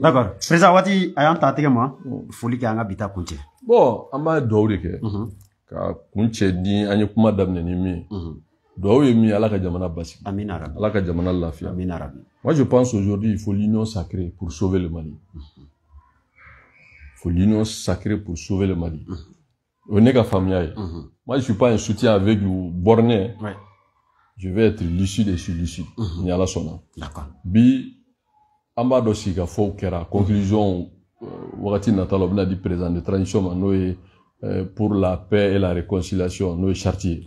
D'accord. Président, waati a y'an ta tɛgɛ ma, foli kɛ, an ka bi ta kuncɛ. Bon, an b'a dugawu de kɛ. Ka kun cɛ ni an ye kuma daminɛ ni min ye. Dugawu ye min ye, Ala ka jamana basigi. Amina rabi. Ala ka jamana lafiya. Amina rabi. Moi, je pense aujourd'hui, il faut l'union sacrée pour sauver le Mali. Il faut l'union sacrée pour sauver le Mali. O ne ka faamuya ye. Moi, je suis pas un soutien aveugle ou borné. Je vais être lucide et suis lucide. Ni Ala sɔnna. Bi, an b'a dɔn sigikafɔw kɛra conclusion wagati nata la, u bɛna di président de transition ma, n'o ye pour la paix et la réconciliation, n'o ye charte ye.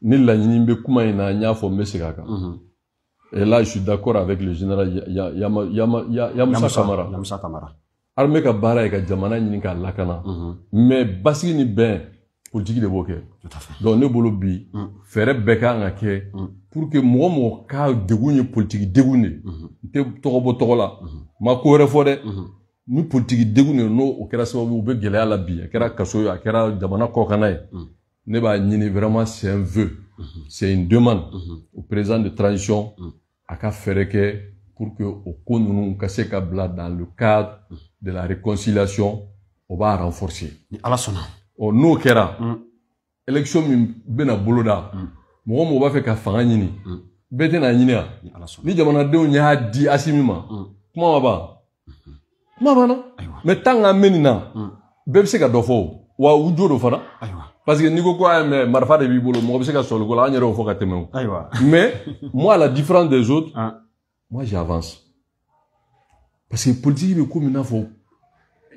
Ni laɲini bɛ kuma in na, n y'a fɔ, n bɛ segin a kan. Et là, je suis d'accord avec le général Yamoussa Kamara. Yamoussa Kamara. Armée ka baara ye ka jamana ɲini k'a lakana. Mais basigi ni bɛn, politique de b'o kɛ. Tout à fait. Donc ne bolo bi, fɛɛrɛ bɛɛ kan ka kɛ pour que mɔgɔ mɔgɔ ka degun ye politique degun de ye. N tɛ tɔgɔ bɔ tɔgɔ la. N ma ko wɛrɛ fɔ dɛ. Ni politique degun de n'o o kɛra sababu ye, u bɛ gɛlɛya la bi, a kɛra kaso ye, a kɛra jamana kɔkanna ye. Ne b'a ɲini vraiment, c'est un vœu. C'est une demande au président de transition, a ka fɛɛrɛ kɛ pour que o ko ninnu ka se ka bila dans le cadre de la réconciliation, o b'a renforcer. Ni Ala sɔnna. Ɔ, n'o kɛra, élection min bɛna boloda, mɔgɔ mɔgɔ b'a fɛ ka fanga ɲini, bɛɛ tɛna ɲini yan. Ni Ala sɔnna. Ni jamanadenw y'a di Asimi ma, kuma ma ban, kuma banna. Mais tant qu'an bɛ nin na, bɛɛ bɛ se ka dɔ fɔ o, wa u jo don fana. Parce que n'i ko ko ayi, mais marifa de b'i bolo, mɔgɔ bɛ se ka sɔli ko la, an yɛrɛ y'o fɔ ka tɛmɛ o. Mais moi, à la différence des autres, moi j'avance. Parce que politique bɛ komi i n'a fɔ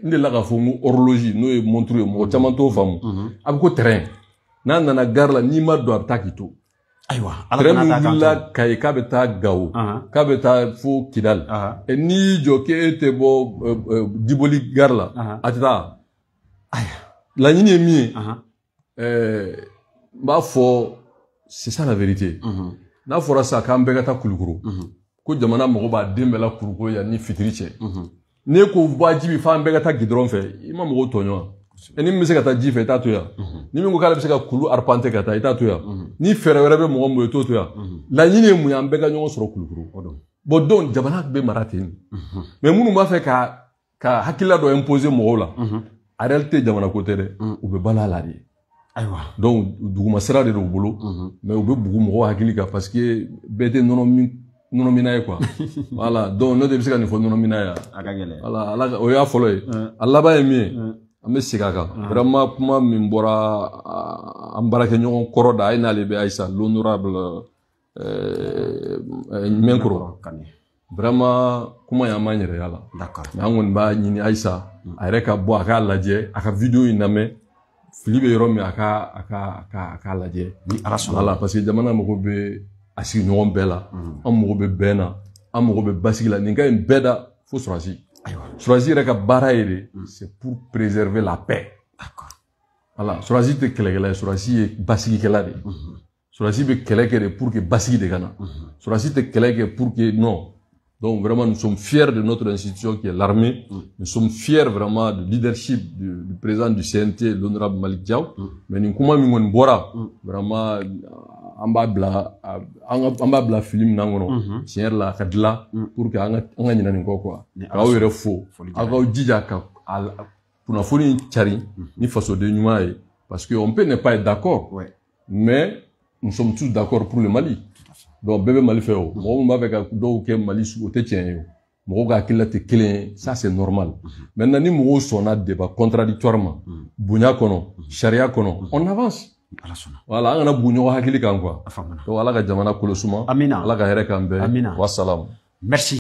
n delila k'a fɔ n ko horloge, n'o ye montre ye, mɔgɔ caman t'o faamu. A bɛ ko train n'a nana gare la, n'i ma don, a bɛ taa k'i to. Ayiwa. Ala Train kana min taa k'an wulila to. Kayi k'a bɛ taa Gawo, k'a bɛ taa fo Kidali. N'i y'i jɔ k'e tɛ bɔ Diboli gare la, a tɛ taa. Laɲini ye min ye, n b'a fɔ, c'est ça la vérité. N'a fɔra sisan k'an bɛɛ ka taa Kulukoro, ko jamana mago b'a den bɛɛ la Kulukoro yan ni fitiri cɛ, n'e ko wajibi f'an bɛɛ ka taa gidɔrɔn fɛ, i ma mɔgɔw tɔɲɔ wa? Ni min bɛ se ka taa ji fɛ, i t'a to yan. Ni min ko k'ale bɛ se ka kulu arpenter ka taa, i t'a to yan. Ni fɛɛrɛ wɛrɛ bɛ mɔgɔ min bolo, i t'o to yan. Laɲini ye mun ye? An bɛɛ ka ɲɔgɔn sɔrɔ Kulukoro. Bon, donc jamana bɛ mara ten. Mais minnu b'a fɛ ka hakilila dɔ imposer mɔgɔw la, en réalité jamana ko tɛ dɛ, u bɛ balo a la de. Donc duguma sira de don u bolo, mais u bɛ bugu mɔgɔw hakili kan parce que bɛɛ tɛ nɔnɔ min nɔnɔmina ye quoi. Voilà, donc n'o tɛ, i bɛ se ka nin fɔ nɔnɔmina ye. A ka gɛlɛn. Voilà, ala o y'a fɔlɔ ye. A laban ye min ye, an bɛ segin a kan vraiment, kuma min bɔra an baarakɛɲɔgɔn kɔrɔ da, a ye n'ale bɛ Ayisa, l'honorable Mɛnkoro. Vraiment, kuma in, an m'an yɛrɛ y'a la. Mais an kɔni b'a ɲini Ayisa a yɛrɛ ka bɔ a k'a lajɛ, a ka vidéo in lamɛn, fili bɛ yɔrɔ min, a k'a lajɛ. Ni Ala sɔnna. Voilà, parce que jamana mago bɛ a sigiɲɔgɔn bɛɛ la, an mago bɛ bɛn na, an mago bɛ basigi la. Nin ka ɲi bɛɛ da fo sɔrɔsi. Sɔrɔsi yɛrɛ ka baara ye de, c'est pour préserver la paix. Voilà, sɔrɔsi tɛ kɛlɛkɛla ye, sɔrɔsi ye basigikɛla de ye. Sɔrɔsi bɛ kɛlɛ kɛ de pour que basigi de ka na. Sɔrɔsi tɛ kɛlɛ kɛ pour que non. Donc vraiment, nous sommes fiers de notre institution qui est l'armée. Nous sommes fiers vraiment du leadership du président du CNT, l'honorable Malick Diaw. Mais nin kuma min kɔni bɔra, vraiment, an b'a bila fili minɛn kɔnɔ. Tiɲɛ yɛrɛ la, a ka dilan pour que an ka ɲinɛ nin kɔ quoi. K'aw yɛrɛ fo, aw k'aw jija ka kunnafoni in cari ni fasoden ɲuman ye. Parce que on peut ne pas être d'accord, mais nous sommes tous d'accord pour le Mali. Donc bɛɛ bɛ Mali fɛ o. Mɔgɔ min b'a fɛ ka dɔw kɛ Mali su, o tɛ tiɲɛ ye o. Mɔgɔw ka hakilila tɛ kelen ye, ça c'est normal. Maintenant, ni mɔgɔw sɔnna débat contradictoire ma, bonya kɔnɔ, sariya kɔnɔ, on avance. Ala sɔnna. Voilà, an kana bu ɲɔgɔn hakili kan quoi. A faamuna. Donc Ala ka jamana kolo suma. Amina. Ala ka hɛrɛ k'an bɛɛ. Amina. Wassalam. Merci.